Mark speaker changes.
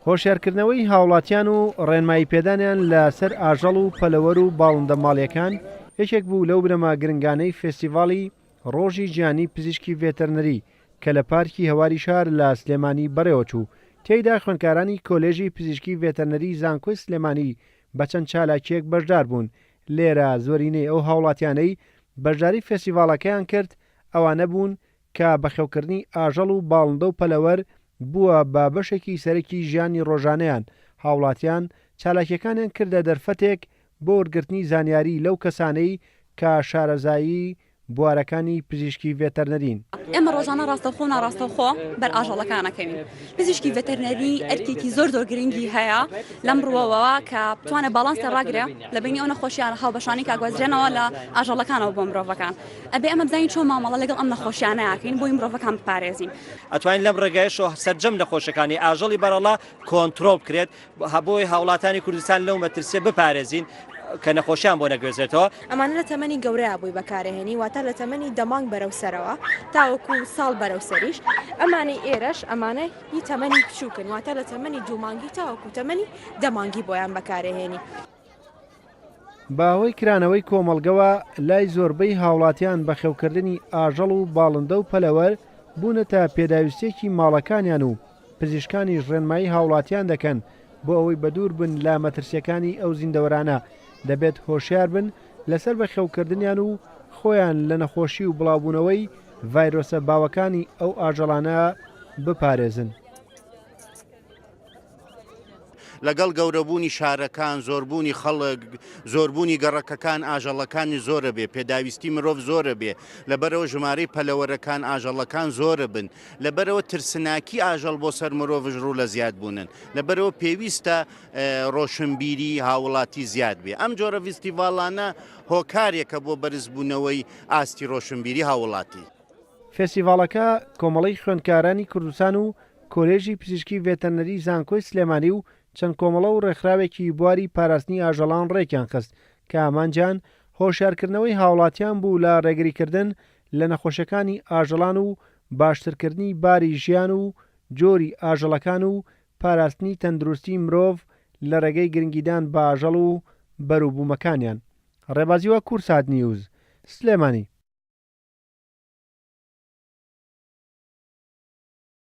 Speaker 1: هۆشیارکردنەوەی هاوڵاتیان و ڕێنماییپێدانیان لە سەر ئاژەڵ و پەلەوەر و باڵندە ماڵییەکان یەکێک بوو لەو بنەما گرنگانەی فێستیڤاڵی ڕۆژی جیهانی پزیشکی ڤێتەرنەری کە لە پارکی هەواری شار لە سلێمانی بەڕێوەچوو، تێیدا خوێندکارانی کۆلێژی پزیشکی ڤێتەرنەری زانکۆی سلێمانی بە چەند چالاکییەک بەشداربوون، لێرە زۆرینەی ئەو هاوڵاتیانەی بەشداری فێستیڤاڵەکەیان کرد ئەوانە بوون کە بەخێوکردنی ئاژەڵ و باڵندە و پەلەوەر بووە بە بەشێکی سەرەکی ژیانی ڕۆژانەیان، هاوڵاتیان چالاکیەکانیان کردە دەرفەتێک بۆ وەرگرتنی زانیاری لەو کەسانەی کە شارەزایی بوارەکانی پزیشکی ڤێتەرنەرین.
Speaker 2: ئێمە ڕۆژانە ڕاستەوخۆ و ناڕاستەوخۆ بەر ئاژەڵەکان ئەکەوین. پزیشکی ڤێتەرنەری ئەرکێکی زۆر زۆر گرنگی هەیە لەم ڕووەوە کە بتوانێت باڵانسێ ڕاگرێ لە بەینی ئەو نەخۆشیانە هاوبەشانەی کە ئەگوازرێنەوە لە ئاژەڵەکانەوە بۆ مرۆڤەکان. ئەبێ ئێمە بزانین چۆن مامەڵە لەگەڵ ئەم نەخۆشیانە ئەکەین بۆی مرۆڤەکان بپارێزین.
Speaker 3: ئەتوانین لەم ڕێگایەشەوە سەرجەم نەخۆشەکانی ئاژەڵی بەرەڵا کۆنترۆڵ بکرێت بۆی هاوڵاتانی کوردستان لەو مەترسیە بپارێزین کە نەخۆشیان بۆ نەگوێزرێتەوە.
Speaker 4: ئەمانە لە تەمەنی گەورەیا بۆی بەکارەهێنی واتە لە تەمەنی دە مانگ بەرەو سەرەوە تاوەکو ساڵ بەرەو سەریش ئەمانەی ئێرەش ئەمانە هی تەمەنی بچووکن واتە لە تەمەنی دوو مانگی تاوەکو تەمەنی دە مانگی بۆیان بەکارەهێنی.
Speaker 1: بە هۆی کرانەوەی کۆمەڵگەوە لای زۆربەی هاوڵاتیان بەخێوکردنی ئاژەڵ و باڵندە و پەلەوەر بوونەتە پێداویستیەکی ماڵەکانیان و پزیشکانیش ڕێنمایی هاوڵاتیان دەکەن بۆ ئەوەی بەدوور بن لە مەترسیەکانی ئەو زیندەوەرانە دەبێت هۆشیار بن لەسەر بەخێوکردنیان و خۆیان لە نەخۆشی و بڵاوبوونەوەی ڤایرۆسە باوەکانی ئەو ئاژەڵانە بپارێزن.
Speaker 5: لەگەڵ گەورەبوونی شارەکان، زۆربوونی خەڵک، زۆربوونی گەڕەکەکان، ئاژەڵەکانی زۆرە بێ، پێداویستی مرۆڤ زۆرە بێ، لەبەرئەوە ژمارەی پەلەوەرەکان، ئاژەڵەکان زۆرە بن، لەبەرئەوە ترسناکی ئاژەڵ بۆ سەر مرۆڤش ڕوو لە زیاد بوونن، لەبەرئەوە پێویستە ڕۆشنبیری هاوڵاتی زیاد بێ. ئەم جۆرە ڤیستیڤاڵانە هۆکارێکە بۆ بەرزبوونەوەی ئاستی ڕۆشنبیری هاوڵاتی.
Speaker 1: فێستیڤاڵەکە کۆمەڵەی خوێندکارانی کوردستان و کۆلێژی پزیشکی ڤێتەرنەری زانکۆی سلێمانی و چەند کۆمەڵە و ڕێکخراوێکی بواری پاراستنی ئاژەڵان ڕێکیانخست کە ئامانجیان هۆشیارکردنەوەی هاوڵاتیان بوو لە ڕێگریکردن لە نەخۆشیەکانی ئاژەڵان و باشترکردنی باری ژیان و جۆری ئاژەڵەکان و پاراستنی تەندروستی مرۆڤ لە ڕێگەی گرنگیدان بە ئاژەڵ و بەروبوومەکانیان. ڕێبازی وە کوردسات نیوز، سلێمانی.